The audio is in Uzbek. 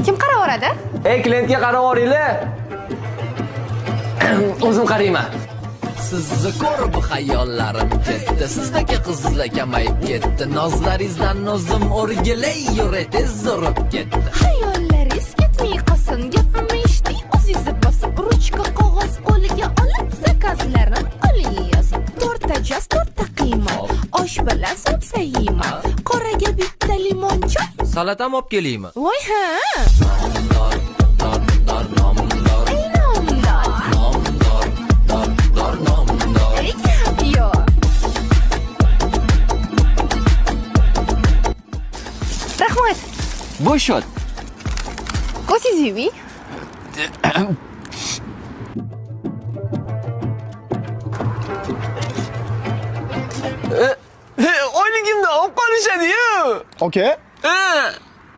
Kim qaravoradi? Ey, klientga qarab oringlar. O'zim qarayman. Sizni ko'rib xayollarim ketdi. Sizdagi qizlar kamayib ketdi. Nozlaringizdan o'zim o'rgilay, yurak tez urib ketdi. Xayollaringiz ketmay qolsin, gapimni eshiting, o'zingizni bosib, ruchka qog'oz qo'liga olib, zakazlarni oling yozib. To'rtta jas, to'rtta qiyma, osh bilan somsa yeyman, qoraga bitta limon choy. Salat ham olib kelaymi? Voy ha! Dor, dor, dor, nomdor. Ey nomdor! Nomdor, dor, dor, nomdor. Ey gap yo'q. Rahmat. Bu счет. Ko'zingiz yuving. Oyligimni olib qolishadi-yu. Aka, Ha.